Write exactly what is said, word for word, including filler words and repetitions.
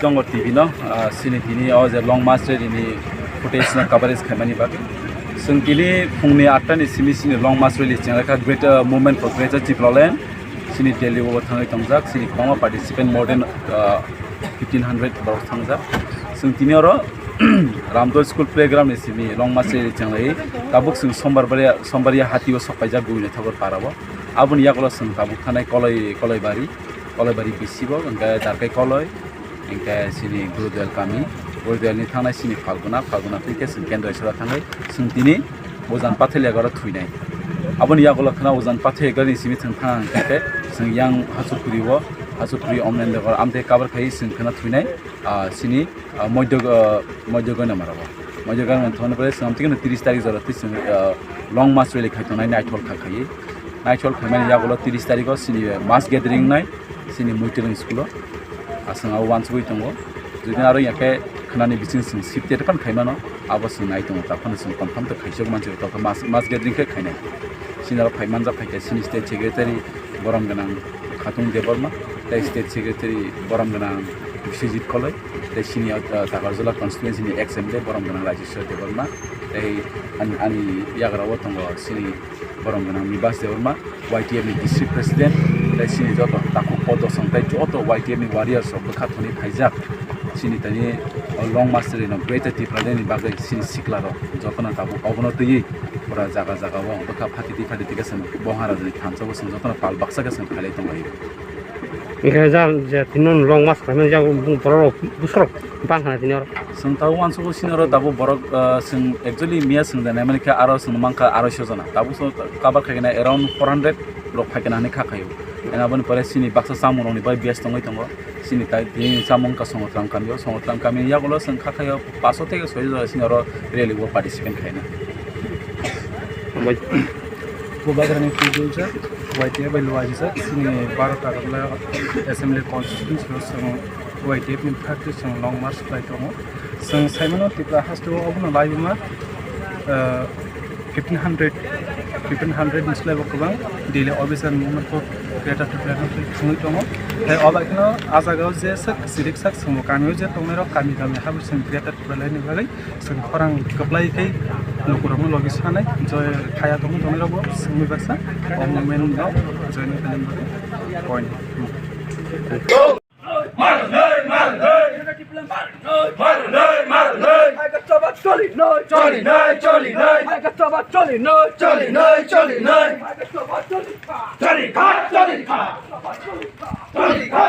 Tongo T V no, ah, sini tini o je long march rally ni footage no coverage khaimani bagwi. Chwng tini phungni atta ni simi sini long march rally chengkha Greater Movement for Greater Tipraland. Sini Delhi o thangwi tongjak, sini kwbangma participant more than, ah, fifteen hundred borok thangjak. Chwng tini oro Ramdol School Playground ni simi long march rally chenglai. Tabuk chwng Sombar baria, Sombaria hati o sok paijak Gubinai Thakur para o. Aboni yagulo chwng tabuk thanai Koloi, Koloibari, Koloibari B C o, hwnkhe Darkai Koloi, hwnkhe sini Gurudel kami, Gurudel ni thangnai sini Phalguna, Phalguna twi khe chwng Kendreshwra thangwi chwng tini Ujan Patheli agaro thwinai. Aboni yagulo khna Ujan Patheli agaro ni simi chwng thang hwnkhe chwng yang Hachukuri o, Hachukuri Omnendegor amtwi cover khai chwng khna thwinai, ah, sini, ah, Moidog-, ah, Moidogoi namaro. Moidogoi thangni pore chwng amtwi khna tris tarik jora twi chwng, ah, long march rally khai tongnai naithol kha khaiwi. Naithol khaimani yagulo tris tarikh o sini mass gathering nai sini Muitwlwng school o. Aswng abo uansugui tongo. Jodi aro yakhe khwnani bising chwng sip te phano khaimano, abo chwng nai tongo. Taphano chwng confirm to khaisok mansi to mass, mass gathering khe khainai. Sini aro phai manjak phaikha sini state secretary borom gwnang Khatung Debbarma, tei state secretary borom gwnang Biswajit Koloi, tei sini, uh, Takarjala constituency ni ex M L A borom gwnang Rajeshwar Debbarma, tei ani, ani yagra o tongo sini borom gwnang Nibas Debbarma, Y T F ni district president, tei sini joto takhuk podosong tei joto Y T F ni warriors rok bwkha thoni phaijak. Sini tini o long march rally no Greater Tipraland ni bagwi sini sikla rok jotono tabuk obono twiwi pura jaga jaga o bwkha phatiti phatiti khe chwng Bohara ni thansa o chwng jotono pal baksa khe chwng phailai tonglaio. Hingke jang je tini long march khlaimani jang borok rok bwsarok bang khna tini oro. Chwng tabuk uansukgo sini oro tabuk borok, ah, chwng actually miya chwng de naimani khe aro chwng mankha aroiso jona. Tabuk so cover khaikhe around four hundred rok phaikhe hinwi kha khaio. And aboni pore sini baksa chamung rokni bai base tongwi tongo. Sini tai tini chamung wngkha Songotram kamio. Songotram kamini yagulo chwng kha khaio paso tei soijo jora sini oro rally o participant khaina. Bubagrani Twibuljak, Y T F bai luaijak, chini Bharat Agartala Assembly Constituency o chwng Y T F ni practice chwng long march khlai tongo. Chwng saimano Tripura haste o obono laibuma, ah, fifteen hundred, fifteen hundred ni slai bo kwbang daily officer movement kok Greater Tripura no thangwi tongo. Tei obo kheno a jaga o je sak sirik sak chwng kami o je tongnai rok kami kami habo chwng Greater Tripura lai ni bagwi. Chwng khorang kwplai khe lukurokno logi sanai, joy khaya tongwi tongwi rokbo swngwi baksa o movement no join khainani bagwi point. Marnai, marnai. Marnai, marnai. Choli noi, choli noi. Choli noi, choli noi. Choli noi, choli noi. Choli kha, choli kha. Choli kha.